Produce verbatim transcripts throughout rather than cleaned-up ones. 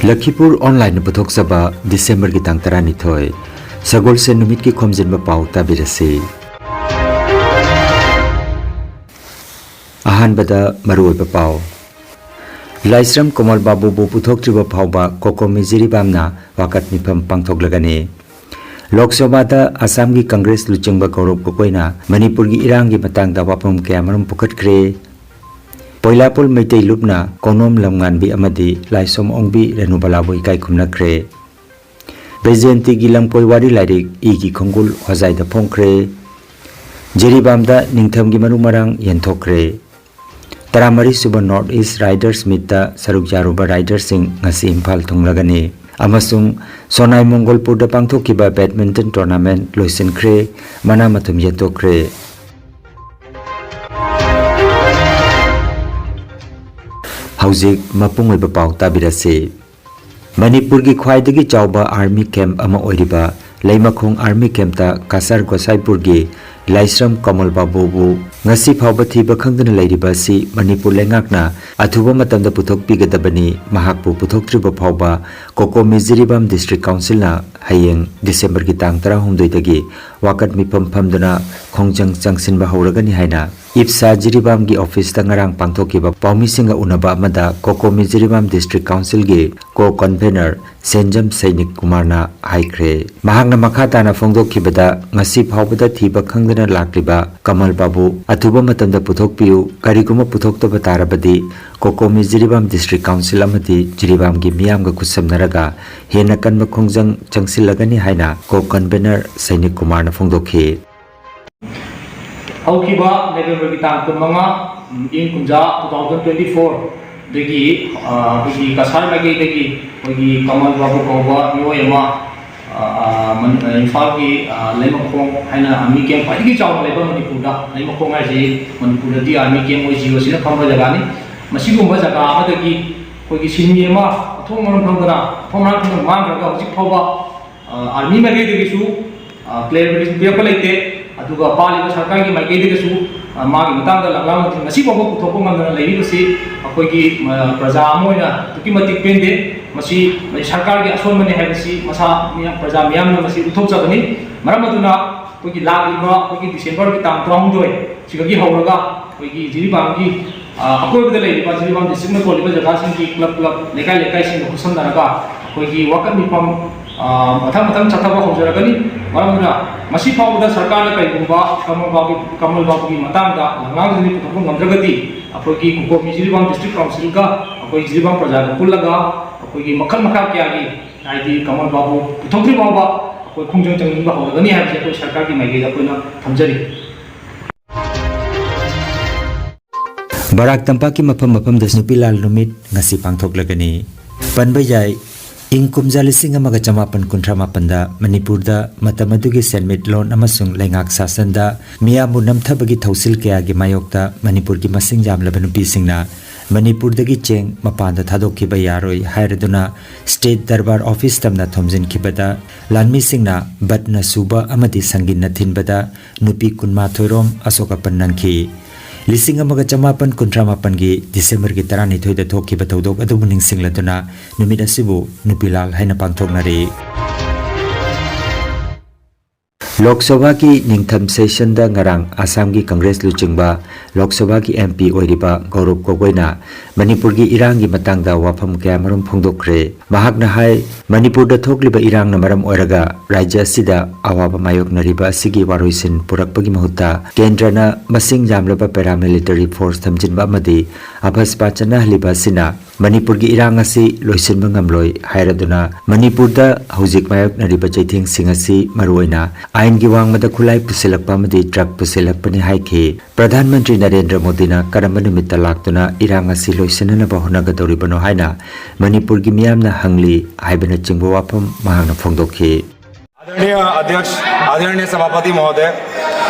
ꯂꯈꯤꯄꯨꯔ ꯑꯣꯟꯂꯥꯏꯟꯅ ꯄꯨꯊꯣꯛꯆꯕ ꯗꯤꯁꯦꯝꯕꯔꯒꯤ ꯇꯥꯡ ꯇꯔꯥꯅꯤꯊꯣꯏ, ꯁꯒꯣꯜꯁꯦꯟ ꯅꯨꯃꯤꯠꯀꯤ ꯈꯣꯝꯖꯤꯟꯕ ꯄꯥꯎ ꯇꯥꯕꯤꯔꯁꯤ꯫ ꯑꯍꯥꯟꯕꯗ ꯃꯔꯨꯑꯣꯏꯕ ꯄꯥꯎ꯫ ꯂꯥꯏꯁ꯭ꯔꯝ ꯀꯃꯜ ꯕꯥꯕꯨꯕꯨ ꯄꯨꯊꯣꯛꯇ꯭ꯔꯤꯕ ꯐꯥꯎꯕ ꯀꯣꯀꯣꯃꯤ ꯖꯤꯔꯤꯕꯥꯝꯅ ꯋꯥꯀꯠ ꯃꯤꯐꯝ ꯄꯥꯡꯊꯣꯛꯂꯒꯅꯤ꯫ ꯂꯣꯛ ꯁꯚꯥꯗ ꯑꯁꯥꯝꯒꯤ ꯀꯪꯒ꯭ꯔꯦꯁ ꯂꯨꯆꯤꯡꯕ ꯒꯧꯔꯕ ꯒꯣꯒꯣꯏꯅ ꯃꯅꯤꯄꯨꯔꯒꯤ ꯏꯔꯥꯡꯒꯤ ꯃꯇꯥꯡꯗ ꯋꯥꯐꯝ ꯀꯌꯥꯃꯔꯨꯝ ꯄꯨꯈꯠꯈ꯭ꯔꯦ꯫ ꯄꯣꯏꯂꯥꯄꯨꯜ ꯃꯩꯇꯩ ꯂꯨꯞꯅ ꯀꯣꯅꯣꯝ ꯂꯝꯉꯥꯟꯕꯤ ꯑꯃꯗꯤ ꯂꯥꯏꯁꯣꯝ ꯑꯣꯡꯕꯤ ꯔꯦꯅꯨꯕꯂꯥꯕꯨ ꯏꯀꯥꯏ ꯈꯨꯝꯅꯈ꯭ꯔꯦ꯫ ꯕꯩꯖꯌꯟꯇꯤꯒꯤ ꯂꯝꯀꯣꯏ ꯋꯥꯔꯤ ꯂꯥꯏꯔꯤꯛ ꯏꯒꯤ ꯈꯣꯡꯒꯨꯜ ꯍꯣꯖꯥꯏꯗ ꯐꯣꯡꯈ꯭ꯔꯦ꯫ ꯖꯤꯔꯤꯕꯥꯝꯗ ꯅꯤꯡꯊꯝꯒꯤ ꯃꯔꯨ ꯃꯔꯥꯡ ꯌꯦꯟꯊꯣꯛꯈ꯭ꯔꯦ꯫ ꯇꯔꯥꯃꯔꯤ ꯁꯨꯕ ꯅꯣꯔꯠ ꯏꯁ ꯔꯥꯏꯗꯔꯁ ꯃꯤꯠꯇ ꯁꯔꯨꯛ ꯌꯥꯔꯨꯕ ꯔꯥꯏꯗꯔꯁꯤꯡ ꯉꯁꯤ ꯏꯝꯐꯥꯜ ꯊꯨꯡꯂꯒꯅꯤ ꯑꯃꯁꯨꯡ ꯁꯣꯅꯥꯏ ꯃꯣꯡꯒꯣꯜꯄꯨꯔꯗ ꯄꯥꯡꯊꯣꯛꯈꯤꯕ ꯕꯦꯗꯃꯤꯟꯇꯟ ꯇꯣꯔꯅꯥꯃꯦꯟꯠ ꯂꯣꯏꯁꯤꯟꯈ꯭ꯔꯦ, ꯃꯅꯥ ꯃꯊꯨꯝ ꯌꯦꯟꯊꯣꯛꯈ꯭ꯔꯦ꯫ ꯍꯧꯖꯤꯛ ꯃꯄꯨꯡ ꯑꯣꯏꯕ ꯄꯥꯎ ꯇꯥꯕꯤꯔꯁꯤ꯫ ꯃꯅꯤꯄꯨꯔꯒꯤ ꯈ꯭ꯋꯥꯏꯗꯒꯤ ꯆꯥꯎꯕ ꯑꯥꯔꯃꯤ ꯀꯦꯝꯞ ꯑꯃ ꯑꯣꯏꯔꯤꯕ ꯂꯩꯃꯈꯣꯡ ꯑꯥꯔꯃꯤ ꯀꯦꯝꯞꯇ ꯀꯁꯥꯔ ꯒꯣꯁꯥꯏꯄꯨꯔꯒꯤ ꯂꯥꯏꯁ꯭ꯔꯝ ꯀꯃꯜ ꯕꯥꯕꯨꯕꯨ ꯉꯁꯤ ꯐꯥꯎꯕ ꯊꯤꯕ ꯈꯪꯗꯅ ꯂꯩꯔꯤꯕ ꯑꯁꯤ ꯃꯅꯤꯄꯨꯔ ꯂꯩꯉꯥꯛꯅ ꯑꯊꯨꯕ ꯃꯇꯝꯗ ꯄꯨꯊꯣꯛꯄꯤꯒꯗꯕꯅꯤ꯫ ꯃꯍꯥꯛꯄꯨ ꯄꯨꯊꯣꯛꯇ꯭ꯔꯤꯕ ꯐꯥꯎꯕ ꯀꯣꯀꯣꯃꯤ ꯖꯤꯔꯤꯕꯥꯝ ꯗꯤꯁꯇ꯭ꯔꯤꯛ ꯀꯥꯎꯟꯁꯤꯜꯅ ꯍꯌꯦꯡ ꯗꯤꯁꯦꯝꯕꯔꯒꯤ ꯇꯥꯡ ꯇꯔꯥꯍꯨꯝꯗꯣꯏꯗꯒꯤ ꯋꯥꯀꯠ ꯃꯤꯐꯝ ꯐꯝꯗꯨꯅ ꯈꯣꯡꯖꯪ ꯆꯪꯁꯤꯟꯕ ꯍꯧꯔꯒꯅꯤ ꯍꯥꯏꯅ ꯏꯞꯁꯥ ꯖꯤꯔꯤꯕꯥꯝꯒꯤ ꯑꯣꯐꯤꯁꯇ ꯉꯔꯥꯡ ꯄꯥꯡꯊꯣꯛꯈꯤꯕ ꯄꯥꯎꯃꯤꯁꯤꯡꯒ ꯎꯅꯕ ꯑꯃꯗ ꯀꯣꯀꯣꯃꯤ ꯖꯤꯔꯤꯕꯥꯝ ꯗꯤꯁꯇ꯭ꯔꯤꯛ ꯀꯥꯎꯟꯁꯤꯜꯒꯤ ꯀꯣ ꯀꯟꯚꯦꯅꯔ ꯁꯦꯟꯖꯝ ꯁꯩꯅꯤꯛ ꯀꯨꯃꯥꯔꯅ ꯍꯥꯏꯈ꯭ꯔꯦ꯫ ꯃꯍꯥꯛꯅ ꯃꯈꯥ ꯇꯥꯅ ꯐꯣꯡꯗꯣꯛꯈꯤꯕꯗ, ꯉꯁꯤ ꯐꯥꯎꯕꯗ ꯊꯤꯕ ꯈꯪꯗꯅ ꯂꯥꯛꯂꯤꯕ ꯀꯃꯜ ꯕꯥꯕꯨ ꯑꯊꯨꯕ ꯃꯇꯝꯗ ꯄꯨꯊꯣꯛꯄꯤꯌꯨ, ꯀꯔꯤꯒꯨꯝꯕ ꯄꯨꯊꯣꯛꯇꯕ ꯇꯥꯔꯕꯗꯤ ꯀꯣꯀꯣꯃꯤ ꯖꯤꯔꯤꯕꯥꯝ ꯗꯤꯁꯇ꯭ꯔꯤꯛ ꯀꯥꯎꯟꯁꯤꯜ ꯑꯃꯗꯤ ꯖꯤꯔꯤꯕꯥꯝꯒꯤ ꯃꯤꯌꯥꯝꯒ ꯈꯨꯠꯁꯝꯅꯔꯒ ꯍꯦꯟꯅ ꯀꯟꯕ ꯈꯣꯡꯖꯪ ꯆꯪꯁꯤꯜꯂꯒꯅꯤ ꯍꯥꯏꯅ ꯀꯣ ꯀꯟꯚꯦꯅꯔ ꯁꯩꯅꯤꯛ ꯀꯨꯃꯥꯔꯅ ꯐꯣꯡꯗꯣꯛꯈꯤ꯫ ꯍꯧꯈꯤꯕ ꯅꯕꯦꯝꯕꯔꯒꯤ ꯇꯥꯡ ꯀꯨꯟꯃꯉꯥ, ꯎꯝ, ꯏꯪ ꯀꯨꯝꯖꯥ two thousand twenty four ꯗꯒꯤ, ꯑ, ꯑꯩꯈꯣꯏꯒꯤ ꯀꯁꯥꯔ ꯃꯥꯏꯀꯩꯗꯒꯤ ꯑꯩꯈꯣꯏꯒꯤ ꯀꯃꯜ ꯕꯥꯕꯨ ꯀꯧꯕ ꯃꯤꯑꯣꯏ ꯑꯃ, ꯑ, ꯑ, ꯃꯟ-, ꯑ, ꯏꯝꯐꯥꯜꯒꯤ, ꯑ, ꯂꯩꯃꯈꯣꯡ ꯍꯥꯏꯅ ꯑꯥꯔꯃꯤ ꯀꯦꯝꯞ ꯈ꯭ꯋꯥꯏꯗꯒꯤ ꯆꯥꯎꯅ ꯂꯩꯕ ꯃꯅꯤꯄꯨꯔꯗ, ꯂꯩꯃꯈꯣꯡ ꯍꯥꯏꯁꯤ ꯃꯅꯤꯄꯨꯔꯗꯗꯤ ꯑꯥꯔꯃꯤ ꯀꯦꯝꯞ ꯑꯣꯏ ꯖꯤꯑꯣꯁꯤꯅ ꯐꯝꯕ ꯖꯒꯥꯅꯤ꯫ ꯃꯁꯤꯒꯨꯝꯕ ꯖꯒꯥ ꯑꯃꯗꯒꯤ ꯑꯩꯈꯣꯏꯒꯤ ꯁꯤꯟꯃꯤ ꯑꯃ ꯃꯊꯣꯡ ꯃꯔꯝ ꯈꯪꯗꯅ, ꯃꯊꯣꯡ ꯃꯔꯝ ꯈꯪꯗꯅ ꯃꯥꯡꯈ꯭ꯔꯒ ꯍꯧꯖꯤꯛ ꯐꯥꯎꯕ ꯑ, ꯑꯥꯔꯃꯤ ꯃꯥꯏꯀꯩꯗꯒꯤꯁꯨ, ꯑ, ꯀ꯭ꯂꯦꯔꯤꯐꯤꯀꯦꯁꯟ ꯄꯤꯔꯛꯄ ꯂꯩꯇꯦ꯫ ꯑꯗꯨꯒ ꯄꯥꯜꯂꯤꯕ ꯁꯔꯀꯥꯔꯒꯤ ꯃꯥꯏꯀꯩꯗꯒꯤꯁꯨ, ꯑ, ꯃꯥꯒꯤ ꯃꯇꯥꯡꯗ ꯂꯝꯂꯥꯡ ꯉꯁꯤ ꯐꯥꯎꯕ ꯄꯨꯊꯣꯛꯄ ꯉꯝꯗꯅ ꯂꯩꯔꯤꯕꯁꯤ ꯑꯩꯈꯣꯏꯒꯤ, ꯑ, ꯄ꯭ꯔꯖꯥ ꯑꯃ ꯑꯣꯏꯅ ꯑꯗꯨꯛꯀꯤ ꯃꯇꯤꯛ ꯄꯦꯟꯗꯦ꯫ ꯃꯁꯤ ꯁꯔꯀꯥꯔꯒꯤ ꯑꯁꯣꯟꯕꯅꯤ ꯍꯥꯏꯕꯁꯤ ꯃꯁꯥ ꯃꯤꯌꯥꯝ, ꯄ꯭ꯔꯖꯥ ꯃꯤꯌꯥꯝꯅ ꯃꯁꯤ ꯎꯠꯊꯣꯛꯆꯕꯅꯤ꯫ ꯃꯔꯝ ꯑꯗꯨꯅ ꯑꯩꯈꯣꯏꯒꯤ ꯂꯥꯛꯂꯤꯕ ꯑꯩꯈꯣꯏꯒꯤ ꯗꯤꯁꯦꯝꯕꯔꯒꯤ ꯇꯥꯡ ꯇꯔꯥꯍꯨꯝꯗꯣꯏ ꯁꯤꯗꯒꯤ ꯍꯧꯔꯒ ꯑꯩꯈꯣꯏꯒꯤ ꯖꯤꯔꯤꯕꯥꯝꯒꯤ, ꯑ, ꯑꯀꯣꯏꯕꯗ ꯂꯩꯔꯤꯕ ꯖꯤꯔꯤꯕꯥꯝ ꯗꯤꯁꯇ꯭ꯔꯤꯛꯅ ꯀꯣꯜꯂꯤꯕ ꯖꯒꯥꯁꯤꯡꯒꯤ ꯀ꯭ꯂꯕ, ꯀ꯭ꯂꯕ, ꯂꯩꯀꯥꯏ ꯂꯩꯀꯥꯏꯁꯤꯡꯒ ꯈꯨꯠꯁꯝꯅꯔꯒ ꯑꯩꯈꯣꯏꯒꯤ ꯋꯥꯀꯠ ꯃꯤꯐꯝ, ꯑ, ꯃꯊꯪ ꯃꯊꯪ ꯆꯠꯊꯕ ꯍꯧꯖꯔꯒꯅꯤ꯫ ꯃꯔꯝ ꯑꯗꯨꯅ ꯃꯁꯤ ꯐꯥꯎꯕꯗ ꯁꯔꯀꯥꯔꯅ ꯀꯔꯤꯒꯨꯝꯕ ꯀꯃꯜ ꯕꯥꯕꯨ, ꯀꯃꯜ ꯕꯥꯕꯨꯒꯤ ꯃꯇꯥꯡꯗ ꯂꯥꯡꯂꯥꯡꯁꯤꯡ ꯄꯨꯊꯣꯛꯄ ꯉꯝꯗ꯭ꯔꯒꯗꯤ ꯑꯩꯈꯣꯏꯒꯤ ꯀꯣꯀꯣꯃꯤ ꯖꯤꯔꯤꯕꯥꯝ ꯗꯤꯁꯇ꯭ꯔꯤꯛ ꯀꯥꯎꯟꯁꯤꯜꯒ ꯑꯩꯈꯣꯏ ꯖꯤꯔꯤꯕꯥꯝ ꯄ꯭ꯔꯖꯥꯒ ꯄꯨꯜꯂꯒ ꯑꯩꯈꯣꯏꯒꯤ ꯃꯈꯜ ꯃꯈꯥ ꯀꯌꯥꯒꯤ, ꯍꯥꯏꯗꯤ ꯀꯃꯜ ꯕꯥꯕꯨ ꯄꯨꯊꯣꯛꯇ꯭ꯔꯤ ꯐꯥꯎꯕ ꯑꯩꯈꯣꯏ ꯈꯣꯡꯖꯪ ꯆꯪꯁꯤꯟꯕ ꯍꯧꯔꯒꯅꯤ ꯍꯥꯏꯕꯁꯦ ꯑꯩꯈꯣꯏ ꯁꯔꯀꯥꯔꯒꯤ ꯃꯥꯏꯀꯩꯗ ꯑꯩꯈꯣꯏꯅ ꯊꯝꯖꯔꯤ꯫ ꯕꯔꯥꯛ ꯇꯝꯄꯥꯛꯀꯤ ꯃꯐꯝ ꯃꯐꯝꯗ ꯅꯨꯄꯤ ꯂꯥꯜ ꯅꯨꯃꯤꯠ ꯉꯁꯤ ꯄꯥꯡꯊꯣꯛꯂꯒꯅꯤ꯫ ꯄꯟꯕ ꯌꯥꯏ, ꯏꯪ ꯀꯨꯝꯖꯥ ꯂꯤꯁꯤꯡ ꯑꯃꯒ ꯆꯃꯥꯄꯟ ꯀꯨꯟꯊ꯭ꯔꯥ ꯃꯥꯄꯟꯗ ꯃꯅꯤꯄꯨꯔꯗ ꯃꯇꯝ ꯑꯗꯨꯒꯤ ꯁꯦꯟꯃꯤꯠꯂꯣꯟ ꯑꯃꯁꯨꯡ ꯂꯩꯉꯥꯛ ꯁꯥꯁꯟꯗ ꯃꯤꯌꯥꯝꯕꯨ ꯅꯝꯊꯕꯒꯤ ꯊꯧꯁꯤꯜ ꯀꯌꯥꯒꯤ ꯃꯥꯌꯣꯛꯇ ꯃꯅꯤꯄꯨꯔꯒꯤ ꯃꯁꯤꯡ ꯌꯥꯝꯂꯕ ꯅꯨꯄꯤꯁꯤꯡꯅ ꯃꯅꯤꯄꯨꯔꯗꯒꯤ ꯆꯦꯡ ꯃꯄꯥꯟꯗ ꯊꯥꯗꯣꯛꯈꯤꯕ ꯌꯥꯔꯣꯏ ꯍꯥꯏꯔꯗꯨꯅ ꯁ꯭ꯇꯦꯠ ꯗꯔꯕꯥꯔ ꯑꯣꯐꯤꯁ ꯇꯝꯅ ꯊꯣꯝꯖꯤꯟꯈꯤꯕꯗ ꯂꯥꯟꯃꯤꯁꯤꯡꯅ ꯕꯠꯅ ꯁꯨꯕ ꯑꯃꯗꯤ ꯁꯪꯒꯤꯟꯅ ꯊꯤꯟꯕꯗ ꯅꯨꯄꯤ ꯀꯨꯟꯃꯥꯊꯣꯏ ꯔꯣꯝ ꯑꯁꯣꯛ ꯑꯄꯟ ꯅꯪꯈꯤ꯫ ꯂꯤꯁꯤꯡ ꯑꯃꯒ ꯆꯃꯥꯄꯟ ꯀꯨꯟꯊ꯭ꯔꯥ ꯃꯥꯄꯟꯒꯤ ꯗꯤꯁꯦꯝꯕꯔꯒꯤ ꯇꯔꯥꯅꯤꯊꯣꯏꯗ ꯊꯣꯛꯈꯤꯕ ꯊꯧꯗꯣꯛ ꯑꯗꯨꯕꯨ ꯅꯤꯡꯁꯤꯡꯂꯗꯨꯅ ꯅꯨꯃꯤꯠ ꯑꯁꯤꯕꯨ ꯅꯨꯄꯤ ꯂꯥꯜ ꯍꯥꯏꯅ ꯄꯥꯡꯊꯣꯛꯅꯔꯤ꯫ ꯂꯣꯛ ꯁꯚꯥꯒꯤ ꯅꯤꯡꯊꯝ ꯁꯦꯁꯟꯗ ꯉꯔꯥꯡ ꯑꯁꯥꯝꯒꯤ ꯀꯪꯒ꯭ꯔꯦꯁ ꯂꯨꯆꯤꯡꯕ ꯂꯣꯛ ꯁꯚꯥꯒꯤ ꯑꯦꯝ ꯄꯤ ꯑꯣꯏꯔꯤꯕ ꯒꯧꯔꯕ ꯒꯣꯒꯣꯏꯅ ꯃꯅꯤꯄꯨꯔꯒꯤ ꯏꯔꯥꯡꯒꯤ ꯃꯇꯥꯡꯗ ꯋꯥꯐꯝ ꯀꯌꯥꯃꯔꯨꯝ ꯐꯣꯡꯗꯣꯛꯈ꯭ꯔꯦ꯫ ꯃꯍꯥꯛꯅ ꯍꯥꯏ, ꯃꯅꯤꯄꯨꯔꯗ ꯊꯣꯛꯂꯤꯕ ꯏꯔꯥꯡꯅ ꯃꯔꯝ ꯑꯣꯏꯔꯒ ꯔꯥꯖ꯭ꯌ ꯑꯁꯤꯗ ꯑꯋꯥꯕ ꯃꯥꯌꯣꯛꯅꯔꯤꯕ ꯑꯁꯤꯒꯤ ꯋꯥꯔꯣꯏꯁꯤꯟ ꯄꯨꯔꯛꯄꯒꯤ ꯃꯍꯨꯠꯇ ꯀꯦꯟꯗ꯭ꯔꯅ ꯃꯁꯤꯡ ꯌꯥꯝꯂꯕ ꯄꯦꯔꯥꯃꯤꯂꯤꯇꯔꯤ ꯐꯣꯔꯁ ꯊꯝꯖꯤꯟꯕ ꯑꯃꯗꯤ ꯑꯕꯁꯄꯥ ꯆꯠꯅꯍꯜꯂꯤꯕ ꯑꯁꯤꯅ ꯃꯅꯤꯄꯨꯔꯒꯤ ꯏꯔꯥꯡ ꯑꯁꯤ ꯂꯣꯏꯁꯤꯟꯕ ꯉꯝꯂꯣꯏ ꯍꯥꯏꯔꯗꯨꯅ ꯃꯅꯤꯄꯨꯔꯗ ꯍꯧꯖꯤꯛ ꯃꯥꯌꯣꯛꯅꯔꯤꯕ ꯆꯩꯊꯦꯡꯁꯤꯡ ꯑꯁꯤ ꯃꯔꯨꯑꯣꯏꯅ ꯑꯥꯏꯟꯒꯤ ꯋꯥꯡꯃꯗ ꯈꯨꯠꯂꯥꯏ ꯄꯨꯁꯤꯜꯂꯛꯄ ꯑꯃꯗꯤ ꯗ꯭ꯔꯒ ꯄꯨꯁꯤꯜꯂꯛꯄꯅꯤ ꯍꯥꯏꯈꯤ꯫ ꯄ꯭ꯔꯙꯥꯟ ꯃꯟꯇ꯭ꯔꯤ ꯅꯔꯦꯟꯗ꯭ꯔ ꯃꯣꯗꯤꯅ ꯀꯔꯝꯕ ꯅꯨꯃꯤꯠꯇ ꯂꯥꯛꯇꯨꯅ ꯏꯔꯥꯡ ꯑꯁꯤ ꯂꯣꯏꯁꯤꯟꯅꯅꯕ ꯍꯣꯠꯅꯒꯗꯧꯔꯤꯕꯅꯣ ꯍꯥꯏꯅ ꯃꯅꯤꯄꯨꯔꯒꯤ ꯃꯤꯌꯥꯝꯅ ꯍꯪꯂꯤ ꯍꯥꯏꯕꯅꯆꯤꯡꯕ ꯋꯥꯐꯝ ꯃꯍꯥꯛꯅ ꯐꯣꯡꯗꯣꯛꯈꯤ꯫ आदरणीय अध्यक्ष, आदरणीय सभापति महोदय,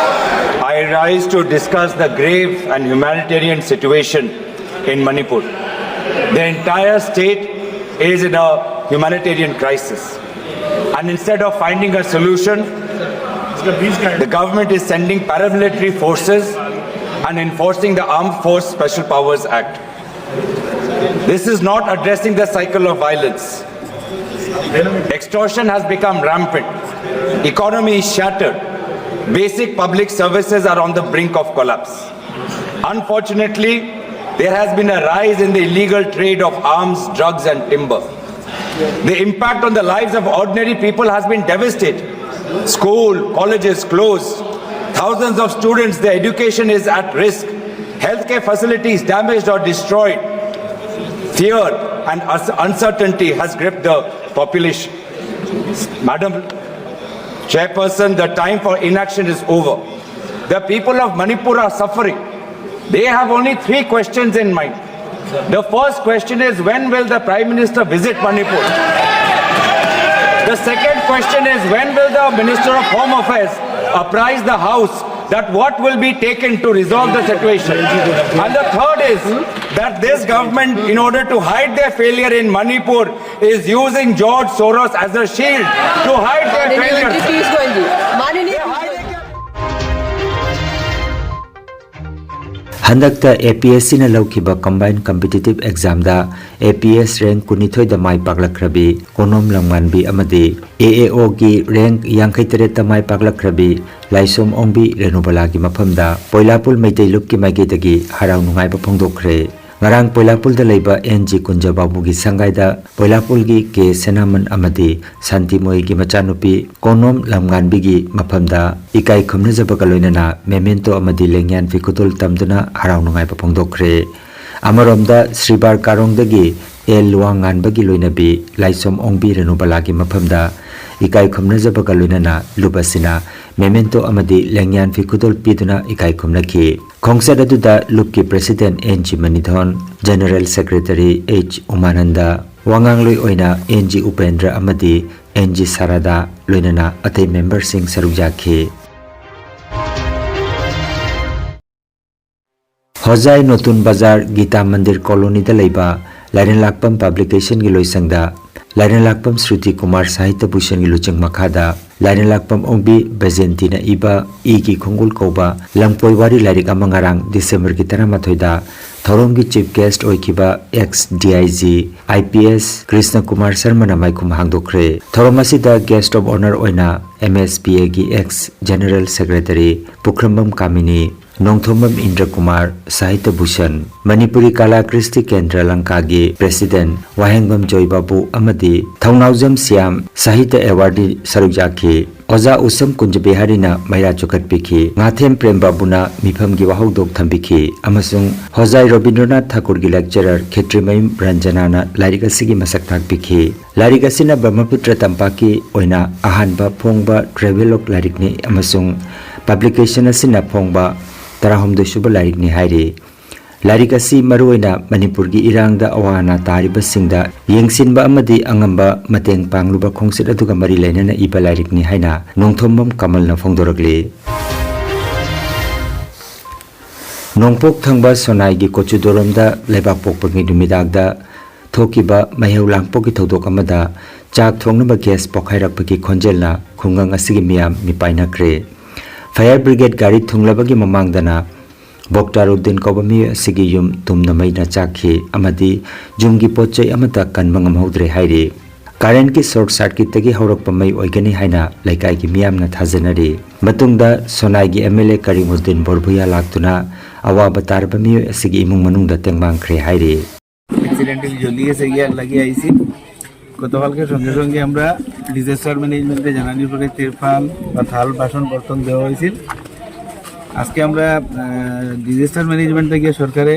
I rise to discuss the grave and humanitarian situation in Manipur. The entire state is in a humanitarian crisis. And instead of finding a solution, the government is sending paramilitary forces and enforcing the Armed Force Special Powers Act. This is not addressing the cycle of violence. Extortion has become rampant. Economy is shattered. Basic public services are on the brink of collapse. Unfortunately, there has been a rise in the illegal trade of arms, drugs, and timber. The impact on the lives of ordinary people has been devastating. School, colleges closed. Thousands of students, their education is at risk. Healthcare facilities damaged or destroyed. Fear and uns- uncertainty has gripped the population. Madam Chairperson, the time for inaction is over. The people of Manipur are suffering. They have only three questions in mind. The first question is, when will the Prime Minister visit Manipur? The second question is, when will the Minister of Home Affairs apprise the House that what will be taken to resolve the situation? And the third is that this government, in order to hide their failure in Manipur, is using George Soros as a shield to hide their failure. ꯍꯟꯗꯛꯇ ꯑꯦ P S ꯁꯤꯅ ꯂꯧꯈꯤꯕ combine competitive ꯑꯦꯛꯖꯥꯝꯗ ꯑꯦ P S rank ꯀꯨꯟꯅꯤꯊꯣꯏꯗ ꯃꯥꯏ ꯄꯥꯛꯂꯛꯈ꯭ꯔꯕꯤ ꯀꯣꯅꯣꯝ ꯂꯝꯉꯥꯟꯕꯤ ꯑꯃꯗꯤ ꯑꯦ ꯑꯦ ꯑꯣꯒꯤ rank ꯌꯥꯡꯈꯩ ꯇꯔꯦꯠꯇ ꯃꯥꯏ ꯄꯥꯛꯂꯛꯈ꯭ꯔꯕꯤ ꯂꯥꯏꯁꯣꯝ ꯑꯣꯡꯕꯤ ꯔꯦꯅꯨꯕꯂꯥꯒꯤ ꯃꯐꯝꯗ ꯄꯣꯏꯂꯥꯄꯨꯜ ꯃꯩꯇꯩ ꯂꯨꯞꯀꯤ ꯃꯥꯏꯀꯩꯗꯒꯤ ꯍꯔꯥꯎ ꯅꯨꯡꯉꯥꯏꯕ ꯐꯣꯡꯗꯣꯛꯈ꯭ꯔꯦ꯫ ꯉꯔꯥꯡ ꯄꯣꯏꯂꯥꯄꯨꯜꯗ ꯂꯩꯕ ꯑꯦꯟ ꯖꯤ ꯀꯨꯟꯖꯕꯥꯕꯨꯒꯤ ꯁꯪꯒꯥꯏꯗ ꯄꯣꯏꯂꯥꯄꯨꯜꯒꯤ ꯀꯦ ꯁꯅꯥꯃꯟ ꯑꯃꯗꯤ ꯁꯥꯟꯇꯤꯃꯣꯏꯒꯤ ꯃꯆꯥꯅꯨꯄꯤ ꯀꯣꯅꯣꯝ ꯂꯝꯉꯥꯟꯕꯤꯒꯤ ꯃꯐꯝꯗ ꯏꯀꯥꯏ ꯈꯨꯝꯅꯖꯕꯒ ꯂꯣꯏꯅꯅ ꯃꯦꯃꯦꯟꯇꯣ ꯑꯃꯗꯤ ꯂꯦꯡꯌꯥꯟ ꯐꯤꯈꯨꯗꯣꯜ ꯇꯝꯗꯨꯅ ꯍꯔꯥꯎ ꯅꯨꯡꯉꯥꯏꯕ ꯐꯣꯡꯗꯣꯛꯈ꯭ꯔꯦ꯫ ꯑꯃꯔꯣꯝꯗ ꯁ꯭ꯔꯤꯕꯥꯔ ꯀꯥꯔꯣꯡꯗꯒꯤ ꯑꯦꯜ ꯂꯨꯋꯥꯡꯉꯥꯟꯕꯒꯤ ꯂꯣꯏꯅꯕꯤ ꯂꯥꯏꯁꯣꯝ ꯑꯣꯡꯕꯤ ꯔꯦꯅꯨꯕꯂꯥꯒꯤ ꯃꯐꯝꯗ ꯏꯀꯥꯏ ꯈꯨꯝꯅꯖꯕꯒ ꯂꯣꯏꯅꯅ ꯂꯨꯞ ꯑꯁꯤꯅ ꯃꯦꯃꯦꯟꯇꯣ ꯑꯃꯗꯤ ꯂꯦꯡꯌꯥꯟ ꯐꯤꯈꯨꯗꯣꯜ ꯄꯤꯗꯨꯅ ꯏꯀꯥꯏ ꯈꯨꯝꯅꯈꯤ꯫ ꯈꯣꯡꯆꯠ ꯑꯗꯨꯗ ꯂꯨꯞꯀꯤ president N G Manithon, general secretary H Umananda, ꯋꯥꯉꯥꯡꯂꯣꯏ ꯑꯣꯏꯅ ꯑꯦꯟ ꯖꯤ ꯎꯄꯦꯟꯗ꯭ꯔ ꯑꯃꯗꯤ ꯑꯦꯟ ꯖꯤ ꯁꯥꯔꯥꯗꯥ, ꯂꯣꯏꯅꯅ ꯑꯇꯩ ꯃꯦꯝꯕꯔꯁꯤꯡ ꯁꯔꯨꯛ ꯌꯥꯈꯤ꯫ ꯍꯣꯖꯥꯏ ꯅꯣꯇꯨꯟ ꯕꯖꯥꯔ ꯒꯤꯇꯥ ꯃꯟꯗꯤꯔ ꯀꯣꯂꯣꯅꯤꯗ ꯂꯩꯕ ꯂꯥꯏꯔꯦꯟꯂꯥꯛꯄꯝ ꯄꯕ꯭ꯂꯤꯀꯦꯁꯟꯒꯤ ꯂꯣꯏꯁꯪꯗ ꯂꯥꯏꯔꯦꯟꯂꯥꯛꯄꯝ ꯁ꯭ꯔꯨꯇꯤ ꯀꯨꯃꯥꯔ ꯁꯥꯍꯤꯇ꯭ꯌ ꯚꯨꯁꯟꯒꯤ ꯂꯨꯆꯤꯡ ꯃꯈꯥꯗ ꯂꯥꯏꯔꯦꯟꯂꯥꯛꯄꯝ ꯑꯣꯡꯕꯤ ꯕꯩꯖꯦꯟꯇꯤꯅ ꯏꯕ ꯏꯒꯤ ꯈꯣꯡꯒꯨꯜ ꯀꯧꯕ ꯂꯝꯄꯣꯏ ꯋꯥꯔꯤ ꯂꯥꯏꯔꯤꯛ ꯑꯃ ꯉꯔꯥꯡ ꯗꯤꯁꯦꯝꯕꯔꯒꯤ ꯇꯔꯥꯃꯥꯊꯣꯏꯗ ꯊꯧꯔꯝꯒꯤ chief guest ꯑꯣꯏꯈꯤꯕ ex D I G I P S Krishna Kumar ꯁꯔꯃꯅ ꯃꯥꯏꯈꯨꯝ ꯍꯥꯡꯗꯣꯛꯈ꯭ꯔꯦ꯫ ꯊꯧꯔꯝ ꯑꯁꯤꯗ guest of honour ꯑꯣꯏꯅ M S P Aꯒꯤ ex general secretary ꯄꯨꯈ꯭ꯔꯝꯕꯝ ꯀꯥꯃꯤꯅꯤ, ꯅꯣꯡꯊꯣꯝꯕꯝ ꯏꯟꯗ꯭ꯔ ꯀꯨꯃꯥꯔ, ꯁꯥꯍꯤꯇ꯭ꯌ ꯚꯨꯁꯟ, ꯃꯅꯤꯄꯨꯔꯤ ꯀꯂꯥ ꯀ꯭ꯔꯤꯁꯇꯤ ꯀꯦꯟꯗ꯭ꯔ ꯂꯪꯀꯥꯒꯤ president ꯋꯥꯍꯦꯡꯕꯝ ꯖꯣꯏ ꯕꯥꯕꯨ ꯑꯃꯗꯤ ꯊꯧꯅꯥꯎꯖꯝ ꯁ꯭ꯌꯥꯝ ꯁꯥꯍꯤꯇ꯭ꯌ awardꯗ ꯁꯔꯨꯛ ꯌꯥꯈꯤ꯫ ꯑꯣꯖꯥ ꯎꯁꯝ ꯀꯨꯟꯖ ꯕꯤꯍꯥꯔꯤꯅ ꯃꯩꯔꯥ ꯆꯨꯈꯠꯄꯤꯈꯤ꯫ ꯉꯥꯊꯦꯝ ꯄ꯭ꯔꯦꯝ ꯕꯥꯕꯨꯅ ꯃꯤꯐꯝꯒꯤ ꯋꯥꯍꯧꯗꯣꯛ ꯊꯝꯕꯤꯈꯤ ꯑꯃꯁꯨꯡ ꯍꯣꯖꯥꯏ ꯔꯕꯤꯟꯗ꯭ꯔꯅꯥꯊ ꯊꯥꯀꯨꯔꯒꯤ lecturer ꯈꯦꯇ꯭ꯔꯤꯃꯌꯨꯝ ꯔꯟꯖꯅꯥꯅ ꯂꯥꯏꯔꯤꯛ ꯑꯁꯤꯒꯤ ꯃꯁꯛ ꯇꯥꯛꯄꯤꯈꯤ꯫ ꯂꯥꯏꯔꯤꯛ ꯑꯁꯤꯅ ꯕ꯭ꯔꯍ꯭ꯃꯄꯨꯇ꯭ꯔ ꯇꯝꯄꯥꯛꯀꯤ ꯑꯣꯏꯅ ꯑꯍꯥꯟꯕ ꯐꯣꯡꯕ travelogue ꯂꯥꯏꯔꯤꯛꯅꯤ ꯑꯃꯁꯨꯡ publication ꯑꯁꯤꯅ ꯐꯣꯡꯕ ꯇꯔꯥꯍꯨꯝꯗꯣꯏ ꯁꯨꯕ ꯂꯥꯏꯔꯤꯛꯅꯤ ꯍꯥꯏꯔꯤ꯫ ꯂꯥꯏꯔꯤꯛ ꯑꯁꯤ ꯃꯔꯨꯑꯣꯏꯅ ꯃꯅꯤꯄꯨꯔꯒꯤ ꯏꯔꯥꯡꯗ ꯑꯋꯥ ꯑꯅꯥ ꯇꯥꯔꯤꯕꯁꯤꯡꯗ ꯌꯦꯡꯁꯤꯟꯕ ꯑꯃꯗꯤ ꯑꯉꯝꯕ ꯃꯇꯦꯡ ꯄꯥꯡꯂꯨꯕ ꯈꯣꯡꯆꯠ ꯑꯗꯨꯒ ꯃꯔꯤ ꯂꯩꯅꯅ ꯏꯕ ꯂꯥꯏꯔꯤꯛꯅꯤ ꯍꯥꯏꯅ ꯅꯣꯡꯊꯣꯝꯕꯝ ꯀꯃꯜꯅ ꯐꯣꯡꯗꯣꯔꯛꯂꯤ꯫ ꯅꯣꯡꯄꯣꯛ ꯊꯪꯕ ꯁꯣꯅꯥꯏꯒꯤ ꯀꯣꯆꯨꯗꯣꯔꯝꯗ ꯂꯩꯕꯥꯛꯄꯣꯛꯄꯒꯤ ꯅꯨꯃꯤꯗꯥꯡꯗ ꯊꯣꯛꯈꯤꯕ ꯃꯩꯍꯧ ꯂꯥꯡꯄꯣꯛꯀꯤ ꯊꯧꯗꯣꯛ ꯑꯃꯗ ꯆꯥꯛ ꯊꯣꯡꯅꯕ gas ꯄꯣꯈꯥꯏꯔꯛꯄꯒꯤ ꯈꯣꯟꯖꯦꯜꯅ ꯈꯨꯡꯒꯪ ꯑꯁꯤꯒꯤ ꯃꯤꯌꯥꯝ ꯃꯤꯄꯥꯏꯅꯈ꯭ꯔꯦ꯫ Fire brigade ꯒꯥꯔꯤ ꯊꯨꯡꯂꯕꯒꯤ ꯃꯃꯥꯡꯗꯅ ꯕꯣꯛꯇꯥꯔꯨꯗꯤꯟ ꯀꯧꯕ ꯃꯤꯑꯣꯏ ꯑꯁꯤꯒꯤ ꯌꯨꯝ ꯇꯨꯝꯅ ꯃꯩꯅ ꯆꯥꯛꯈꯤ ꯑꯃꯗꯤ ꯌꯨꯝꯒꯤ ꯄꯣꯠ ꯆꯩ ꯑꯃꯠꯇ ꯀꯟꯕ ꯉꯝꯍꯧꯗ꯭ꯔꯦ ꯍꯥꯏꯔꯤ꯫ Currentꯀꯤ short circuitꯇꯒꯤ ꯍꯧꯔꯛꯄ ꯃꯩ ꯑꯣꯏꯒꯅꯤ ꯍꯥꯏꯅ ꯂꯩꯀꯥꯏꯒꯤ ꯃꯤꯌꯥꯝꯅ ꯊꯥꯖꯅꯔꯤ꯫ ꯃꯇꯨꯡꯗ ꯁꯣꯅꯥꯏꯒꯤ M L A ꯀꯔꯤꯃꯨꯗꯤꯟ ꯕꯣꯔꯚꯨꯌꯥ ꯂꯥꯛꯇꯨꯅ ꯑꯋꯥꯕ ꯇꯥꯔꯕ ꯃꯤꯑꯣꯏ ꯑꯁꯤꯒꯤ ꯏꯃꯨꯡ ꯃꯅꯨꯡꯗ ꯇꯦꯡꯕꯥꯡꯈ꯭ꯔꯦ ꯍꯥꯏꯔꯤ꯫ অ্যাক্সিডেন্টালি জ্বলি গেছে, ইয়ার লাগি আইছি। গতকালকে সঙ্গে সঙ্গে আমরা ডিজাস্টার ম্যানেজমেন্টে জানানোর পরে তিরপাল বা থাল বাসন বর্তন দেওয়া হয়েছিল। আজকে আমরা ডিজাস্টার ম্যানেজমেন্টে গিয়ে সরকারে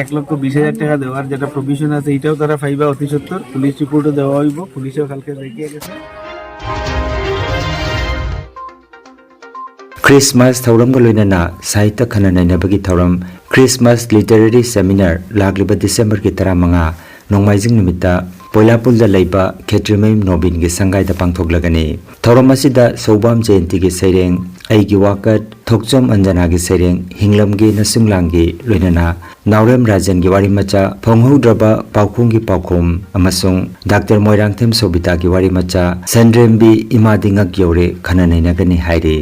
এক লক্ষ বিশ হাজার টাকা দেওয়ার যেটা প্রভিশন আছে, এটাও তারা পাইবা অতি সত্বর। পুলিশ রিপোর্টও দেওয়া হইব, পুলিশেও কালকে দেখিয়ে গেছে। Christmas ꯊꯧꯔꯝꯒ ꯂꯣꯏꯅꯅ ꯁꯥꯍꯤꯇ꯭ꯌ ꯈꯟꯅ ꯅꯩꯅꯕꯒꯤ ꯊꯧꯔꯝ Christmas Literary Seminar ꯂꯥꯛꯂꯤꯕ ꯗꯤꯁꯦꯝꯕꯔꯒꯤ ꯇꯔꯥꯃꯉꯥ ꯅꯣꯡꯃꯥꯏꯖꯤꯡ ꯅꯨꯃꯤꯠꯇ ꯄꯣꯏꯂꯥꯄꯨꯜꯗ ꯂꯩꯕ ꯈꯦꯇ꯭ꯔꯤꯃꯌꯨꯝ ꯅꯣꯕꯤꯟꯒꯤ ꯁꯪꯒꯥꯏꯗ ꯄꯥꯡꯊꯣꯛꯂꯒꯅꯤ꯫ ꯊꯧꯔꯝ ꯑꯁꯤꯗ ꯁꯧꯕꯥꯝ ꯖꯌꯟꯇꯤꯒꯤ ꯁꯩꯔꯦꯡ ꯑꯩꯒꯤ ꯋꯥꯀꯠ, ꯊꯣꯛꯆꯣꯝ ꯑꯟꯖꯅꯥꯒꯤ ꯁꯩꯔꯦꯡ ꯍꯤꯡꯂꯝꯒꯦ ꯅꯁꯨꯡꯂꯥꯡꯒꯦ ꯂꯣꯏꯅꯅ ꯅꯥꯎꯔꯦꯝ ꯔꯥꯖꯟꯒꯤ ꯋꯥꯔꯤ ꯃꯆꯥ ꯐꯣꯡꯍꯧꯗ꯭ꯔꯕ ꯄꯥꯎꯈꯣꯡꯒꯤ ꯄꯥꯎꯈꯨꯝ ꯑꯃꯁꯨꯡ ꯗꯥꯛꯇꯔ ꯃꯣꯏꯔꯥꯡꯊꯦꯝ ꯁꯣꯕꯤꯇꯥꯒꯤ ꯋꯥꯔꯤ ꯃꯆꯥ ꯁꯟꯗ꯭ꯔꯦꯝꯕꯤ ꯏꯃꯥꯗꯤ ꯉꯛ ꯌꯧꯔꯦ ꯈꯟꯅ ꯅꯩꯅꯒꯅꯤ ꯍꯥꯏꯔꯤ꯫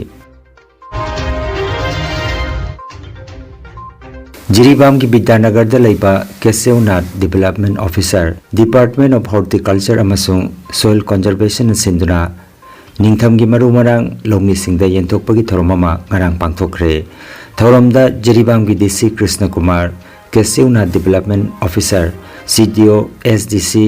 ꯖꯤꯔꯤꯕꯥꯝꯒꯤ ꯕꯤꯗ꯭ꯌꯥꯅꯒꯔꯗ ꯂꯩꯕ ꯀꯦꯁꯦꯎꯅꯥꯊ Development Officer, Department of Horticulture ꯑꯃꯁꯨꯡ Soil Conservation ꯅ ꯁꯤꯟꯗꯨꯅ ꯅꯤꯡꯊꯝꯒꯤ ꯃꯔꯨ ꯃꯔꯥꯡ ꯂꯧꯃꯤꯁꯤꯡꯗ ꯌꯦꯟꯊꯣꯛꯄꯒꯤ ꯊꯧꯔꯝ ꯑꯃ ꯉꯔꯥꯡ ꯄꯥꯡꯊꯣꯛꯈ꯭ꯔꯦ꯫ ꯊꯧꯔꯝꯗ ꯖꯤꯔꯤꯕꯥꯝꯒꯤ ꯗꯤ ꯁꯤ ꯀ꯭ꯔꯤꯁꯅ ꯀꯨꯃꯥꯔ, ꯀꯦꯁꯦꯎꯅꯥꯊ Development Officer, ꯁꯤ ꯗꯤ ꯑꯣ, ꯑꯦꯁ ꯗꯤ ꯁꯤ,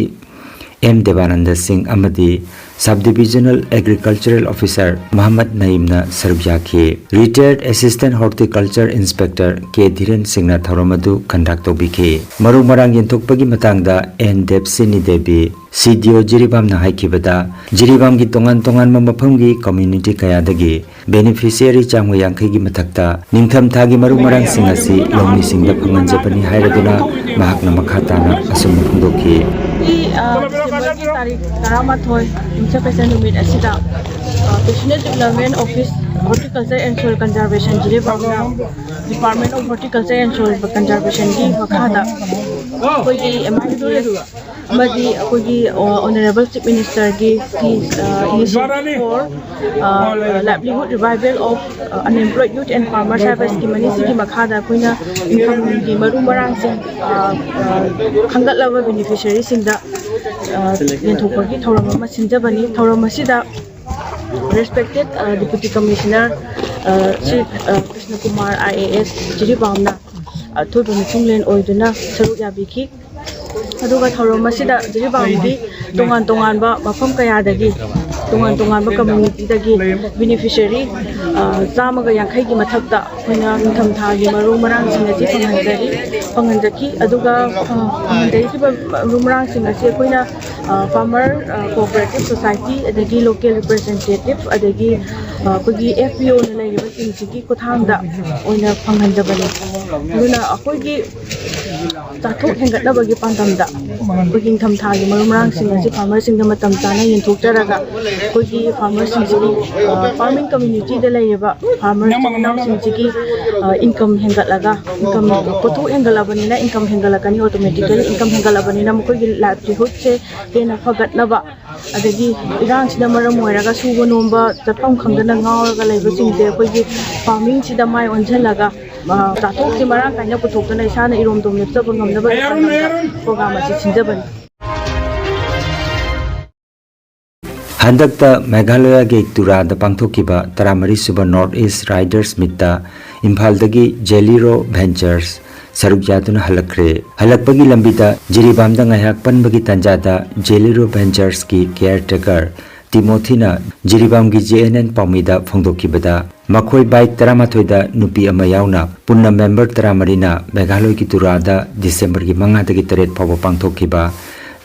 ꯑꯦꯝ ꯗꯦꯕꯥꯅꯟꯗ ꯁꯤꯡ ꯑꯃꯗꯤ Sub Divisional Agricultural Officer ꯃꯍꯃꯗ ꯅꯌꯤꯝꯅ ꯁꯔꯨꯛ ꯌꯥꯈꯤ꯫ Retired Assistant Horticulture Inspector ꯀꯦ ꯙꯤꯔꯦꯟ ꯁꯤꯡꯅ ꯊꯧꯔꯝ ꯑꯗꯨ conduct ꯇꯧꯕꯤꯈꯤ꯫ ꯃꯔꯨ ꯃꯔꯥꯡ ꯌꯦꯟꯊꯣꯛꯄꯒꯤ ꯃꯇꯥꯡꯗ ꯑꯦꯟ ꯗꯦꯕꯁꯤꯅꯤ ꯗꯦꯕꯤ, ꯁꯤ ꯗꯤ ꯑꯣ ꯖꯤꯔꯤꯕꯥꯝꯅ ꯍꯥꯏꯈꯤꯕꯗ, ꯖꯤꯔꯤꯕꯥꯝꯒꯤ ꯇꯣꯉꯥꯟ ꯇꯣꯉꯥꯟꯕ ꯃꯐꯝꯒꯤ community ꯀꯌꯥꯗꯒꯤ beneficiary ꯆꯥꯝꯃ ꯌꯥꯡꯈꯩꯒꯤ ꯃꯊꯛꯇ ꯅꯤꯡꯊꯝ ꯊꯥꯒꯤ ꯃꯔꯨ ꯃꯔꯥꯡꯁꯤꯡ ꯑꯁꯤ ꯂꯧꯃꯤꯁꯤꯡꯗ ꯐꯪꯍꯟꯖꯕꯅꯤ ꯍꯥꯏꯔꯗꯨꯅ ꯃꯍꯥꯛꯅ ꯃꯈꯥ ꯇꯥꯅ ꯑꯁꯨꯝꯅ ꯐꯣꯡꯗꯣꯛꯈꯤ꯫ ꯑꯩ, ꯑ, ꯗꯤꯁꯦꯝꯕꯔꯒꯤ ꯇꯥꯔꯤꯛ ꯇꯔꯥꯃꯥꯊꯣꯏ, ꯌꯨꯝꯁꯀꯩꯁ ꯅꯨꯃꯤꯠ ꯑꯁꯤꯗ, ꯑ, Professional Development Office, Horticulture and Soil Conservation ꯖꯤꯔꯤꯕꯥꯝꯅ Department of Horticulture and Soil Conservation ꯒꯤ ꯃꯈꯥꯗ ꯑꯩꯈꯣꯏꯒꯤ ꯑꯦꯝ ꯑꯥꯏ ꯄꯤ ꯑꯦꯁ ꯑꯃꯗꯤ ꯑꯩꯈꯣꯏꯒꯤ, ꯑ, Honourable Chief Minister ꯒꯤ, ꯑ, Initiative for, ꯑ, Livelihood Revival of, ꯑ, Unemployed Youth and Farmers ꯍꯥꯏꯕ ꯁ꯭ꯀꯤꯝ ꯑꯅꯤꯁꯤꯒꯤ ꯃꯈꯥꯗ ꯑꯩꯈꯣꯏꯅ ꯏꯟꯀꯝꯒꯤ ꯃꯔꯨ ꯃꯔꯥꯡꯁꯤꯡ, ꯑ, ꯑ, ꯈꯟꯒꯠꯂꯕ ꯕꯦꯅꯤꯐꯤꯁꯔꯤꯁꯤꯡꯗ, ꯑ, ꯌꯦꯟꯊꯣꯛꯄꯒꯤ ꯊꯧꯔꯝ ꯑꯃ ꯁꯤꯟꯖꯕꯅꯤ꯫ ꯊꯧꯔꯝ ꯑꯁꯤꯗ respected, ꯑ, Deputy Commissioner, ꯑ, ꯁ꯭ꯔꯤ, ꯑ, Krishna Kumar I A S ꯖꯤꯔꯤꯕꯥꯝꯅ ꯑꯊꯣꯏꯕ ꯃꯤꯊꯨꯡꯂꯦꯟ ꯑꯣꯏꯗꯨꯅ ꯁꯔꯨꯛ ꯌꯥꯕꯤꯈꯤ꯫ ꯑꯗꯨꯒ ꯊꯧꯔꯝ ꯑꯁꯤꯗ ꯖꯤꯔꯤꯕꯥꯝꯒꯤ ꯇꯣꯉꯥꯟ ꯇꯣꯉꯥꯟꯕ ꯃꯐꯝ ꯀꯌꯥꯗꯒꯤ, ꯇꯣꯉꯥꯟ ꯇꯣꯉꯥꯟꯕ community ꯗꯒꯤ beneficiary, ꯑ, ꯆꯥꯝꯃꯒ ꯌꯥꯡꯈꯩꯒꯤ ꯃꯊꯛꯇ ꯑꯩꯈꯣꯏꯅ ꯅꯤꯡꯊꯝꯊꯥꯒꯤ ꯃꯔꯨ ꯃꯔꯥꯡꯁꯤꯡ ꯑꯁꯤ ꯐꯪꯍꯟꯖꯔꯤ, ꯐꯪꯍꯟꯖꯈꯤ꯫ ꯑꯗꯨꯒ, ꯑ, ꯐꯪꯍꯟꯖꯔꯤꯕ ꯃꯔꯨ ꯃꯔꯥꯡꯁꯤꯡ ꯑꯁꯤ ꯑꯩꯈꯣꯏꯅ, ꯑ, farmer, ꯑ, cooperative society, ꯑꯗꯒꯤ local representative, ꯑꯗꯒꯤ, ꯑ, ꯑꯩꯈꯣꯏꯒꯤ F P O ꯅ ꯂꯩꯔꯤꯕꯁꯤꯡꯁꯤꯒꯤ ꯈꯨꯠꯊꯥꯡꯗ ꯑꯣꯏꯅ ꯐꯪꯍꯟꯖꯕꯅꯤ꯫ ꯑꯗꯨꯅ ꯑꯩꯈꯣꯏꯒꯤ ꯆꯥꯊꯣꯛ ꯍꯦꯟꯒꯠꯅꯕꯒꯤ ꯄꯥꯟꯗꯝꯗ ꯑꯩꯈꯣꯏꯒꯤ ꯅꯤꯡꯊꯝꯊꯥꯒꯤ ꯃꯔꯨ ꯃꯔꯥꯡꯁꯤꯡ ꯑꯁꯤ farmer ꯁꯤꯡꯗ ꯃꯇꯝ ꯆꯥꯅ ꯌꯦꯟꯊꯣꯛꯆꯔꯒ ꯑꯩꯈꯣꯏꯒꯤ farmer ꯁꯤꯡꯁꯤꯒꯤ, ꯑ, farming community ꯗ ꯂꯩꯔꯤꯕ farmer ꯁꯤꯡꯁꯤꯒꯤ, ꯑ, income ꯍꯦꯟꯒꯠꯂꯒ, income, ꯄꯣꯠꯊꯣꯛ ꯍꯦꯟꯒꯠꯂꯕꯅꯤꯅ income ꯍꯦꯟꯒꯠꯂꯛꯀꯅꯤ, automatically income ꯍꯦꯟꯒꯠꯂꯕꯅꯤꯅ ꯃꯈꯣꯏꯒꯤ livelihood ꯁꯦ ꯍꯦꯟꯅ ꯐꯒꯠꯅꯕ, ꯑꯗꯒꯤ ꯏꯔꯥꯡꯁꯤꯅ ꯃꯔꯝ ꯑꯣꯏꯔꯒ ꯁꯨꯕ ꯅꯣꯝꯕ ꯆꯠꯐꯝ ꯈꯪꯗꯅ ꯉꯥꯎꯔꯒ ꯂꯩꯕꯁꯤꯡꯁꯦ ꯑꯩꯈꯣꯏꯒꯤ farming ꯁꯤꯗ ꯃꯥꯏ ꯑꯣꯟꯁꯤꯜꯂꯒ ꯆꯥꯊꯣꯛꯁꯤ ꯃꯔꯥꯡ ꯀꯥꯏꯅ ꯄꯨꯊꯣꯛꯇꯨꯅ ꯏꯁꯥꯅ ꯏꯔꯣꯝꯗꯣꯝ ꯂꯦꯞꯆꯕ ꯉꯝꯅꯕꯒꯤ ꯄ꯭ꯔꯣꯒ꯭ꯔꯥꯝ ꯑꯁꯤ ꯁꯤꯟꯖꯕꯅꯤ꯫ ꯍꯟꯗꯛꯇ ꯃꯦꯘꯥꯂꯌꯒꯤ ꯇꯨꯔꯥꯗ ꯄꯥꯡꯊꯣꯛꯈꯤꯕ ꯇꯔꯥꯃꯔꯤ ꯁꯨꯕ ꯅꯣꯔꯠ ꯏꯁ ꯔꯥꯏꯗꯔꯁ ꯃꯤꯠꯇ ꯏꯝꯐꯥꯜꯗꯒꯤ ꯖꯦꯂꯤꯔꯣ ꯚꯦꯟꯆꯔꯁ ꯁꯔꯨꯛ ꯌꯥꯗꯨꯅ ꯍꯜꯂꯛꯈ꯭ꯔꯦ꯫ ꯍꯜꯂꯛꯄꯒꯤ ꯂꯝꯕꯤꯗ ꯖꯤꯔꯤꯕꯥꯝꯗ ꯉꯥꯏꯍꯥꯛ ꯄꯟꯕꯒꯤ ꯇꯥꯟꯖꯥꯗ ꯖꯦꯂꯤꯔꯣ ꯚꯦꯟꯆꯔꯁꯀꯤ ꯀꯤꯌꯔ ꯇꯦꯀꯔ ꯇꯤꯃꯣꯊꯤꯅ ꯖꯤꯔꯤꯕꯥꯝꯒꯤ ꯖꯦ ꯑꯦꯟ ꯑꯦꯟ ꯄꯥꯎꯃꯤꯗ ꯐꯣꯡꯗꯣꯛꯈꯤꯕꯗ ꯃꯈꯣꯏ ꯕꯥꯏꯛ ꯇꯔꯥꯃꯥꯊꯣꯏꯗ ꯅꯨꯄꯤ ꯑꯃ ꯌꯥꯎꯅ ꯄꯨꯟꯅ ꯃꯦꯝꯕꯔ ꯇꯔꯥꯃꯔꯤꯅ ꯃꯦꯘꯥꯂꯣꯏꯒꯤ ꯇꯨꯔꯥꯗ ꯗꯤꯁꯦꯝꯕꯔꯒꯤ ꯃꯉꯥꯗꯒꯤ ꯇꯔꯦꯠ ꯐꯥꯎꯕ ꯄꯥꯡꯊꯣꯛꯈꯤꯕ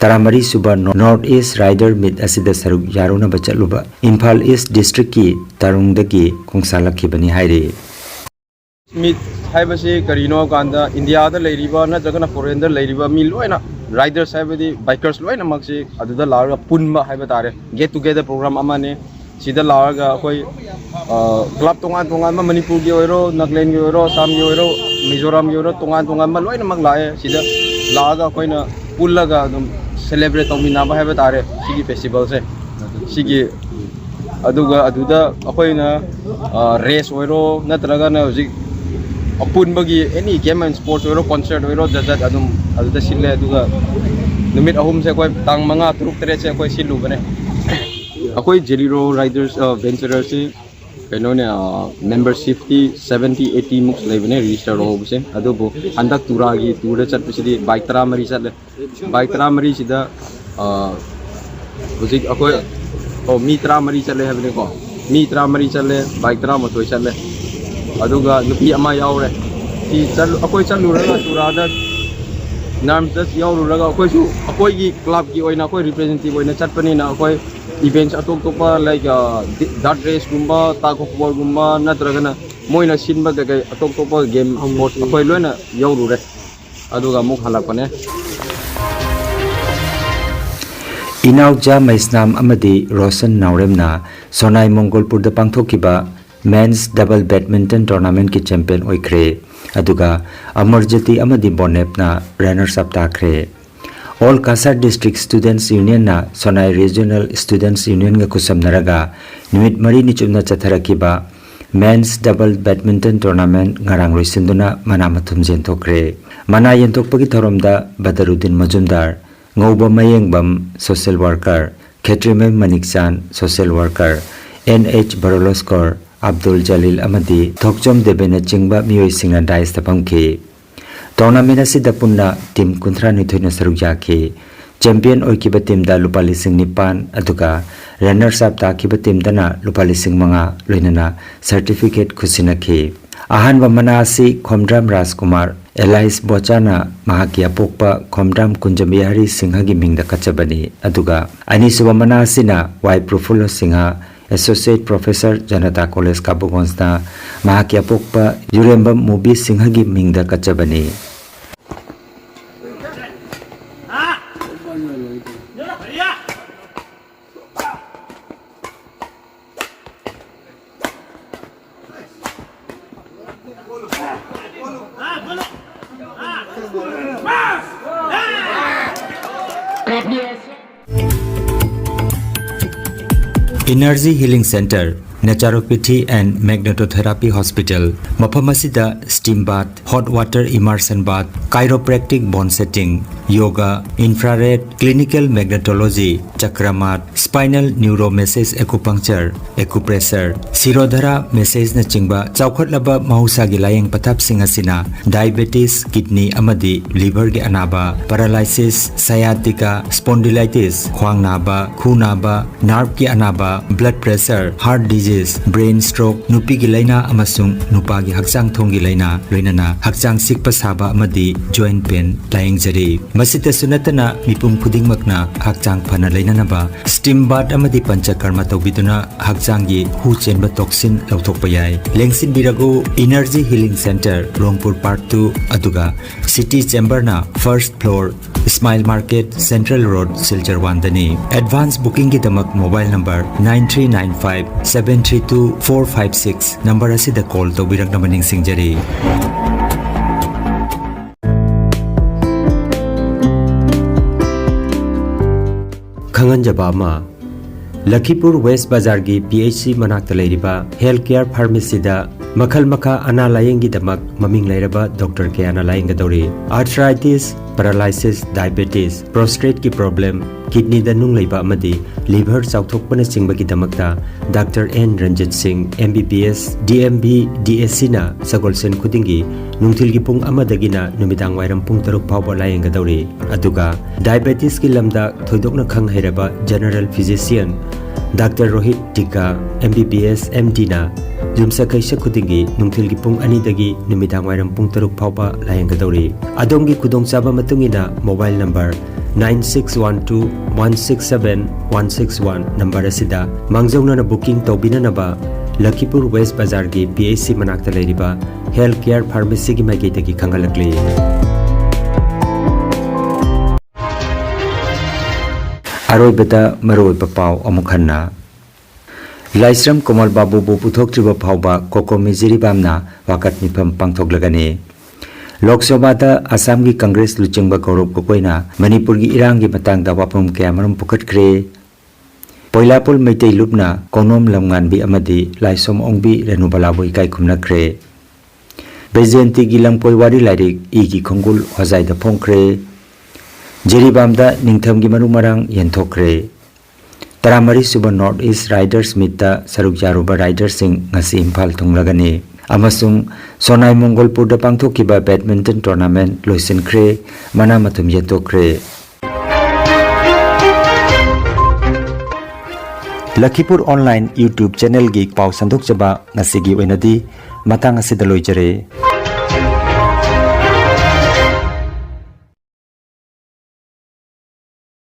ꯇꯔꯥꯃꯔꯤ ꯁꯨꯕ ꯅꯣꯔꯠ ꯏꯁ ꯔꯥꯏꯗꯔ ꯃꯤꯠ ꯑꯁꯤꯗ ꯁꯔꯨꯛ ꯌꯥꯔꯨꯅꯕ ꯆꯠꯂꯨꯕ ꯏꯝꯐꯥꯜ ꯏꯁ ꯗꯤꯁꯇ꯭ꯔꯤꯛꯀꯤ ꯇꯔꯨꯡꯗꯒꯤ ꯈꯣꯡꯁꯥꯜꯂꯛꯈꯤꯕꯅꯤ ꯍꯥꯏꯔꯤ꯫ ꯃꯤꯠ ꯍꯥꯏꯕꯁꯤ ꯀꯔꯤꯅꯣ ꯍꯥꯏꯕ ꯀꯥꯟꯗ ꯏꯟꯗꯤꯌꯥꯗ ꯂꯩꯔꯤꯕ ꯅꯠꯇ꯭ꯔꯒꯅ ꯐꯣꯔꯦꯟꯗ ꯂꯩꯔꯤꯕ ꯃꯤ ꯂꯣꯏꯅ ꯔꯥꯏꯗꯔꯁ ꯍꯥꯏꯕꯗꯤ ꯕꯥꯏꯀꯔꯁ ꯂꯣꯏꯅꯃꯛꯁꯤ ꯑꯗꯨꯗ ꯂꯥꯛꯑꯒ ꯄꯨꯟꯕ ꯍꯥꯏꯕ ꯇꯥꯔꯦ꯫ ꯒꯦꯠ ꯇꯨꯒꯦꯗꯔ ꯄ꯭ꯔꯣꯒ꯭ꯔꯥꯝ ꯑꯃꯅꯤ꯫ ꯁꯤꯗ ꯂꯥꯛꯑꯒ ꯑꯩꯈꯣꯏ ꯀ꯭ꯂꯕ ꯇꯣꯉꯥꯟ ꯇꯣꯉꯥꯟꯕ ꯃꯅꯤꯄꯨꯔꯒꯤ ꯑꯣꯏꯔꯣ, ꯅꯥꯒꯥꯂꯦꯟꯒꯤ ꯑꯣꯏꯔꯣ, ꯑꯁꯥꯝꯒꯤ ꯑꯣꯏꯔꯣ, ꯃꯤꯖꯣꯔꯥꯝꯒꯤ ꯑꯣꯏꯔꯣ, ꯇꯣꯉꯥꯟ ꯇꯣꯉꯥꯟꯕ ꯂꯣꯏꯅꯃꯛ ꯂꯥꯛꯑꯦ꯫ ꯁꯤꯗ ꯂꯥꯛꯑꯒ ꯑꯩꯈꯣꯏꯅ ꯄꯨꯜꯂꯒ ꯑꯗꯨꯝ ꯁꯦꯂꯦꯕ꯭ꯔꯦꯠ ꯇꯧꯃꯤꯟꯅꯕ ꯍꯥꯏꯕ ꯇꯥꯔꯦ ꯁꯤꯒꯤ ꯐꯦꯁꯇꯤꯚꯦꯜꯁꯦ꯫ ꯁꯤꯒꯤ ꯑꯗꯨꯒ ꯑꯗꯨꯗ ꯑꯩꯈꯣꯏꯅ ꯔꯦꯁ ꯑꯣꯏꯔꯣ ꯅꯠꯇ꯭ꯔꯒꯅ ꯍꯧꯖꯤꯛ ꯑꯄꯨꯟꯕꯒꯤ ꯑꯦꯅꯤ ꯒꯦꯝ ꯑꯦꯟ ꯁ꯭ꯄꯣꯔꯠꯁ ꯑꯣꯏꯔꯣ, ꯀꯣꯟꯁꯔꯠ ꯑꯣꯏꯔꯣ, ꯖꯥꯠ ꯖꯥꯠ ꯑꯗꯨꯝ ꯑꯗꯨꯗ ꯁꯤꯜꯂꯦ꯫ ꯑꯗꯨꯒ ꯅꯨꯃꯤꯠ ꯑꯍꯨꯝꯁꯦ ꯑꯩꯈꯣꯏ ꯇꯥꯡ ꯃꯉꯥ, ꯇꯔꯨꯛ, ꯇꯔꯦꯠꯁꯦ ꯑꯩꯈꯣꯏ ꯁꯤꯜꯂꯨꯕꯅꯦ꯫ ꯑꯩꯈꯣꯏ ꯖꯦꯂꯤꯔꯣ ꯔꯥꯏꯗꯔꯁ ꯚꯦꯟꯆꯔꯁꯤ ꯀꯩꯅꯣꯅꯦ, ꯃꯦꯝꯕꯔꯁꯤꯞꯇꯤ ꯁꯕꯦꯟꯇꯤ ꯑꯩꯠꯇꯤ ꯃꯨꯛ ꯂꯩꯕꯅꯦ ꯔꯦꯖꯤꯁꯇꯔ ꯇꯧꯍꯧꯕꯁꯦ꯫ ꯑꯗꯨꯕꯨ ꯍꯟꯗꯛ ꯇꯨꯔꯥꯒꯤ ꯇꯨꯔꯗ ꯆꯠꯄꯁꯤꯗꯤ ꯕꯥꯏꯛ ꯇꯔꯥꯃꯔꯤ ꯆꯠꯂꯦ꯫ ꯕꯥꯏꯛ ꯇꯔꯥꯃꯔꯤꯁꯤꯗ ꯍꯧꯖꯤꯛ ꯑꯩꯈꯣꯏ, ꯑꯣ, ꯃꯤ ꯇꯔꯥꯃꯔꯤ ꯆꯠꯂꯦ ꯍꯥꯏꯕꯅꯤꯀꯣ꯫ ꯃꯤ ꯇꯔꯥꯃꯔꯤ ꯆꯠꯂꯦ, ꯕꯥꯏꯛ ꯇꯔꯥꯃꯥꯊꯣꯏ ꯆꯠꯂꯦ, ꯑꯗꯨꯒ ꯅꯨꯄꯤ ꯑꯃ ꯌꯥꯎꯔꯦ꯫ ꯁꯤ ꯆꯠꯂꯨ-, ꯑꯩꯈꯣꯏ ꯆꯠꯂꯨꯔꯒ ꯇꯨꯔꯥꯗ ꯅꯥꯔꯝꯁꯇ ꯌꯥꯎꯔꯨꯔꯒ ꯑꯩꯈꯣꯏꯁꯨ ꯑꯩꯈꯣꯏꯒꯤ ꯀ꯭ꯂꯕꯀꯤ ꯑꯣꯏꯅ ꯑꯩꯈꯣꯏ ꯔꯤꯄ꯭ꯔꯦꯖꯦꯟꯇꯦꯇꯤꯚ ꯑꯣꯏꯅ ꯆꯠꯄꯅꯤꯅ ꯑꯩꯈꯣꯏ ꯏꯚꯦꯟꯠꯁ ꯑꯇꯣꯞ ꯑꯇꯣꯞꯄ, ꯂꯥꯏꯛ, ꯗꯥꯔꯠ ꯔꯦꯁꯀꯨꯝꯕ, ꯇꯒ ꯑꯣꯐ ꯋꯥꯔꯒꯨꯝꯕ ꯅꯠꯇ꯭ꯔꯒꯅ ꯃꯣꯏꯅ ꯁꯤꯟꯕ ꯀꯩꯀꯩ ꯑꯇꯣꯞ ꯑꯇꯣꯞꯄ ꯒꯦꯝ ꯁ꯭ꯄꯣꯔꯠꯁ ꯑꯩꯈꯣꯏ ꯂꯣꯏꯅ ꯌꯧꯔꯨꯔꯦ꯫ ꯑꯗꯨꯒ ꯑꯃꯨꯛ ꯍꯜꯂꯛꯄꯅꯦ꯫ ꯏꯅꯥꯎꯆꯥ ꯃꯩꯁꯅꯥꯝ ꯑꯃꯗꯤ ꯔꯣꯁꯟ ꯅꯥꯎꯔꯦꯝꯅ ꯁꯣꯅꯥꯏ ꯃꯣꯡꯒꯣꯜꯄꯨꯔꯗ ꯄꯥꯡꯊꯣꯛꯈꯤꯕ ꯃꯦꯟꯁ ꯗꯕꯜ ꯕꯦꯗꯃꯤꯟꯇꯟ ꯇꯣꯔꯅꯥꯃꯦꯟꯠꯀꯤ ꯆꯦꯝꯄꯤꯌꯟ ꯑꯣꯏꯈ꯭ꯔꯦ꯫ ꯑꯗꯨꯒ ꯑꯃꯔꯖꯇꯤ ꯑꯃꯗꯤ ꯕꯣꯅꯦꯞꯅ ꯔꯅꯔꯁ ꯑꯞ ꯇꯥꯈ꯭ꯔꯦ꯫ ꯑꯣꯜ ꯀꯥꯁꯥꯔ ꯗꯤꯁꯇ꯭ꯔꯤꯛ ꯁ꯭ꯇꯨꯗꯦꯟꯠꯁ ꯌꯨꯅꯤꯌꯟꯅ ꯁꯣꯅꯥꯏ ꯔꯤꯖꯅꯦꯜ ꯁ꯭ꯇꯨꯗꯦꯟꯠꯁ ꯌꯨꯅꯤꯌꯟꯒ ꯈꯨꯠꯁꯝꯅꯔꯒ ꯅꯨꯃꯤꯠ ꯃꯔꯤꯅꯤ ꯆꯨꯞꯅ ꯆꯠꯊꯔꯛꯈꯤꯕ Men's Double Badminton Tournament ꯉꯔꯥꯡ ꯂꯣꯏꯁꯤꯟꯗꯨꯅ ꯃꯅꯥ ꯃꯊꯨꯝ ꯌꯦꯟꯊꯣꯛꯈ꯭ꯔꯦ꯫ ꯃꯅꯥ ꯌꯦꯟꯊꯣꯛꯄꯒꯤ ꯊꯧꯔꯝꯗ ꯕꯗꯔꯨꯗꯤꯟ ꯃꯖꯨꯝꯗꯥꯔ, ꯉꯧꯕ ꯃꯌꯦꯡꯕꯝ, social worker, Khetrimayum Manikchan, social worker, N H Baroloskor, Abdul Jalil ꯑꯃꯗꯤ ꯊꯣꯛꯆꯣꯝ ꯗꯦꯕꯦꯅꯆꯤꯡꯕ ꯃꯤꯑꯣꯏꯁꯤꯡꯅ dais ꯇ ꯐꯝꯈꯤ꯫ Tournament ꯑꯁꯤꯗ ꯄꯨꯟꯅ team ꯀꯨꯟꯊ꯭ꯔꯥ ꯅꯤꯊꯣꯏꯅ ꯁꯔꯨꯛ ꯌꯥꯈꯤ꯫ Champion ꯑꯣꯏꯈꯤꯕ team ꯗ ꯂꯨꯄꯥ ꯂꯤꯁꯤꯡ ꯅꯤꯄꯥꯟ, ꯑꯗꯨꯒ runners up ꯇꯥꯈꯤꯕ team ꯗꯅ ꯂꯨꯄꯥ ꯂꯤꯁꯤꯡ ꯃꯉꯥ, ꯂꯣꯏꯅꯅ certificate ꯈꯨꯠꯁꯤꯟꯅꯈꯤ꯫ ꯑꯍꯥꯟꯕ ꯃꯅꯥ ꯑꯁꯤ ꯈꯣꯝꯗ꯭ꯔꯥꯝ ꯔꯥꯖꯀꯨꯃꯥꯔ, alias ꯕꯣꯆꯥꯅ ꯃꯍꯥꯛꯀꯤ ꯑꯄꯣꯛꯄ ꯈꯣꯝꯗ꯭ꯔꯥꯝ ꯀꯨꯟꯖꯕꯤꯍꯥꯔꯤ ꯁꯤꯡꯍꯒꯤ ꯃꯤꯡꯗ ꯀꯠꯆꯕꯅꯤ, ꯑꯗꯨꯒ ꯑꯅꯤꯁꯨꯕ ꯃꯅꯥ ꯑꯁꯤꯅ ꯋꯥꯏ ꯄ꯭ꯔꯐꯨꯜꯂ Singh, Associate Professor, Janata college ꯀꯥꯕꯨꯒꯣꯟꯖꯅ ꯃꯍꯥꯛꯀꯤ ꯑꯄꯣꯛꯄ ꯌꯨꯔꯦꯝꯕꯝ ꯃꯨꯕꯤ ꯁꯤꯡꯍꯒꯤ ꯃꯤꯡꯗ ꯀꯠꯆꯕꯅꯤ꯫ Energy Healing Center, Naturopathy and Magnetotherapy Hospital, ꯃꯐꯝ ꯑꯁꯤꯗ steam bath, hot water immersion bath, chiropractic bone setting, yoga, infrared, clinical magnetology, chakramat, spinal neuromassage acupuncture, acupressure, ꯁꯤꯔꯣꯙꯔꯥ ꯃꯦꯁꯦꯖꯅꯆꯤꯡꯕ ꯆꯥꯎꯈꯠꯂꯕ ꯃꯍꯧꯁꯥꯒꯤ ꯂꯥꯌꯦꯡ ꯄꯊꯥꯞꯁꯤꯡ ꯑꯁꯤꯅ diabetes, kidney ꯑꯃꯗꯤ liver ꯒꯤ ꯑꯅꯥꯕ, paralysis, sciatica, spondylitis, ꯈ꯭ꯋꯥꯡ ꯅꯥꯕ, ꯈꯨ ꯅꯥꯕ, nerve ꯀꯤ ꯑꯅꯥꯕ, blood pressure, heart disease, brain stroke, ꯅꯨꯄꯤꯒꯤ ꯂꯥꯏꯅꯥ ꯑꯃꯁꯨꯡ ꯅꯨꯄꯥꯒꯤ ꯍꯛꯆꯥꯡ ꯊꯣꯡꯒꯤ ꯂꯥꯏꯅꯥ, ꯂꯣꯏꯅꯅ ꯍꯛꯆꯥꯡ ꯁꯤꯛꯄ ꯁꯥꯕ ꯑꯃꯗꯤ joint pain ꯂꯥꯌꯦꯡꯖꯔꯤ꯫ ꯃꯁꯤꯇꯁꯨ ꯅꯠꯇꯅ ꯃꯤꯄꯨꯝ ꯈꯨꯗꯤꯡꯃꯛꯅ ꯍꯛꯆꯥꯡ ꯐꯅ ꯂꯩꯅꯅꯕ steam bath ꯑꯃꯗꯤ ꯄꯟꯆꯀꯔꯃ ꯇꯧꯕꯤꯗꯨꯅ ꯍꯛꯆꯥꯡꯒꯤ ꯍꯨ ꯆꯦꯟꯕ toxin ꯂꯧꯊꯣꯛꯄ ꯌꯥꯏ꯫ ꯂꯦꯡꯁꯤꯟꯕꯤꯔꯒꯨ, Energy Healing Center, ꯔꯣꯡꯄꯨꯔ Park two, ꯑꯗꯨꯒ City Chamber ꯅ first floor, Smile Market, Central Road, Silchar one ꯗꯅꯤ꯫ Advance booking ꯒꯤꯗꯃꯛ mobile number nine three nine five seven three two four five six number ꯑꯁꯤꯗ call ꯇꯧꯕꯤꯔꯛꯅꯕ ꯅꯤꯡꯁꯤꯡꯖꯔꯤ꯫ ꯈꯪꯍꯟꯖꯕ ꯑꯃ, ꯂꯈꯤꯄꯨꯔ west ꯕꯖꯥꯔꯒꯤ P H C ꯃꯅꯥꯛꯇ ꯂꯩꯔꯤꯕ health care ꯐꯥꯔꯃꯥꯁꯤꯗ ꯃꯈꯜ ꯃꯈꯥ ꯑꯅꯥ ꯂꯥꯌꯦꯡꯒꯤꯗꯃꯛ ꯃꯃꯤꯡ ꯂꯩꯔꯕ ꯗꯣꯛꯇꯔ ꯀꯌꯥꯅ ꯂꯥꯌꯦꯡꯒꯗꯧꯔꯤ꯫ ꯑꯥꯔꯊ꯭ꯔꯥꯏꯇꯤꯁ, ꯄꯦꯔꯥꯂꯥꯏꯁꯤꯁ, ꯗꯥꯏꯕꯦꯇꯤꯁ, ꯄ꯭ꯔꯣꯁꯇ꯭ꯔꯦꯠꯀꯤ ꯄ꯭ꯔꯣꯕ꯭ꯂꯦꯝ, ꯀꯤꯗꯅꯤꯗ ꯅꯨꯡ ꯂꯩꯕ ꯑꯃꯗꯤ ꯂꯤꯚꯔ ꯆꯥꯎꯊꯣꯛꯄꯅꯆꯤꯡꯕꯒꯤꯗꯃꯛꯇ doctor N Ranjit Singh, M B B S, D M B, D S ꯁꯤꯅ ꯁꯒꯣꯜꯁꯦꯟ ꯈꯨꯗꯤꯡꯒꯤ ꯅꯨꯡꯊꯤꯜꯒꯤ ꯄꯨꯡ ꯑꯃꯗꯒꯤꯅ ꯅꯨꯃꯤꯗꯥꯡ ꯋꯥꯏꯔꯝ ꯄꯨꯡ ꯇꯔꯨꯛ ꯐꯥꯎꯕ ꯂꯥꯌꯦꯡꯒꯗꯧꯔꯤ꯫ ꯑꯗꯨꯒ ꯗꯥꯏꯕꯦꯇꯤꯁꯀꯤ ꯂꯝꯗ ꯊꯣꯏꯗꯣꯛꯅ ꯈꯪ ꯍꯩꯔꯕ ꯖꯦꯅꯔꯦꯜ ꯐꯤꯖꯤꯁꯤꯌꯟ ꯗꯥꯛꯇꯔ ꯔꯣꯍꯤꯠ ꯇꯤꯀꯥ, ꯑꯦꯝ ꯕꯤ ꯕꯤ ꯑꯦꯁ, ꯑꯦꯝ ꯗꯤꯅ ꯌꯨꯝꯁꯀꯩꯁ ꯈꯨꯗꯤꯡꯒꯤ ꯅꯨꯡꯊꯤꯜꯒꯤ ꯄꯨꯡ ꯑꯅꯤꯗꯒꯤ ꯅꯨꯃꯤꯗꯥꯡ ꯋꯥꯏꯔꯝ ꯄꯨꯡ ꯇꯔꯨꯛ ꯐꯥꯎꯕ ꯂꯥꯌꯦꯡꯒꯗꯧꯔꯤ꯫ ꯑꯗꯣꯝꯒꯤ ꯈꯨꯗꯣꯡꯆꯥꯕ ꯃꯇꯨꯡ ꯏꯟꯅ mobile number nine six one two one six seven one six one number ꯑꯁꯤꯗ ꯃꯥꯡꯖꯧꯅꯅ ꯕꯨꯀꯤꯡ ꯇꯧꯕꯤꯅꯅꯕ ꯂꯈꯤꯄꯨꯔ ꯋꯦꯁ ꯕꯖꯥꯔꯒꯤ ꯄꯤ ꯑꯩꯆ ꯁꯤ ꯃꯅꯥꯛꯇ ꯂꯩꯔꯤꯕ ꯍꯦꯜꯊ ꯀꯦꯌꯔ ꯐꯥꯔꯃꯥꯁꯤꯒꯤ ꯃꯥꯏꯀꯩꯗꯒꯤ ꯈꯪꯍꯜꯂꯛꯂꯤ꯫ ꯑꯔꯣꯏꯕꯗ ꯃꯔꯨꯑꯣꯏꯕ ꯄꯥꯎ ꯑꯃꯨꯛ ꯍꯟꯅ꯫ ꯂꯥꯏꯁ꯭ꯔꯝ ꯀꯣꯃꯜ ꯕꯥꯕꯨꯕꯨ ꯄꯨꯊꯣꯛꯇ꯭ꯔꯤꯕ ꯐꯥꯎꯕ ꯀꯣꯀꯣꯃꯤ ꯖꯤꯔꯤꯕꯥꯝꯅ ꯋꯥꯀꯠ ꯃꯤꯐꯝ ꯄꯥꯡꯊꯣꯛꯂꯒꯅꯤ꯫ ꯂꯣꯛ ꯁꯚꯥꯗ ꯑꯁꯥꯝꯒꯤ ꯀꯪꯒ꯭ꯔꯦꯁ ꯂꯨꯆꯤꯡꯕ ꯒꯧꯔꯕ ꯒꯣꯒꯣꯏꯅ ꯃꯅꯤꯄꯨꯔꯒꯤ ꯏꯔꯥꯡꯒꯤ ꯃꯇꯥꯡꯗ ꯋꯥꯐꯝ ꯀꯌꯥꯃꯔꯨꯝ ꯄꯨꯈꯠꯈ꯭ꯔꯦ꯫ ꯄꯣꯏꯂꯥꯄꯨꯜ ꯃꯩꯇꯩ ꯂꯨꯞꯅ ꯀꯣꯅꯣꯝ ꯂꯝꯉꯥꯟꯕꯤ ꯑꯃꯗꯤ ꯂꯥꯏꯁꯣꯝ ꯑꯣꯡꯕꯤ ꯔꯦꯅꯨꯕꯂꯥꯕꯨ ꯏꯀꯥꯏ ꯈꯨꯝꯅꯈ꯭ꯔꯦ꯫ ꯕꯩꯖꯌꯟꯇꯤꯒꯤ ꯂꯝꯀꯣꯏ ꯋꯥꯔꯤ ꯂꯥꯏꯔꯤꯛ ꯏꯒꯤ ꯈꯣꯡꯒꯨꯜ ꯍꯣꯖꯥꯏꯗ ꯐꯣꯡꯈ꯭ꯔꯦ꯫ ꯖꯤꯔꯤꯕꯥꯝꯗ ꯅꯤꯡꯊꯝꯒꯤ ꯃꯔꯨ ꯃꯔꯥꯡ ꯌꯦꯟꯊꯣꯛꯈ꯭ꯔꯦ꯫ ꯇꯔꯥꯃꯔꯤ ꯁꯨꯕ ꯅꯣꯔꯠ ꯏꯁ ꯔꯥꯏꯗꯔꯁ ꯃꯤꯠꯇ ꯁꯔꯨꯛ ꯌꯥꯔꯨꯕ ꯔꯥꯏꯗꯔꯁꯤꯡ ꯉꯁꯤ ꯏꯝꯐꯥꯜ ꯊꯨꯡꯂꯒꯅꯤ꯫ ꯑꯃꯁꯨꯡ ꯁꯣꯅꯥꯏ ꯃꯣꯡꯒꯣꯜꯄꯨꯔꯗ ꯄꯥꯡꯊꯣꯛꯈꯤꯕ ꯕꯦꯗꯃꯤꯟꯇꯟ ꯇꯣꯔꯅꯥꯃꯦꯟꯠ ꯂꯣꯏꯁꯤꯟꯈ꯭ꯔꯦ, ꯃꯅꯥ ꯃꯊꯨꯝ ꯌꯦꯟꯊꯣꯛꯈ꯭ꯔꯦ꯫ ꯂꯈꯤꯄꯨꯔ ꯑꯣꯟꯂꯥꯏꯟ YouTube ꯆꯦꯅꯦꯜꯒꯤ ꯄꯥꯎ ꯁꯟꯗꯣꯛꯆꯕ ꯉꯁꯤꯒꯤ ꯑꯣꯏꯅꯗꯤ ꯃꯇꯥꯡ ꯑꯁꯤꯗ ꯂꯣꯏꯖꯔꯦ꯫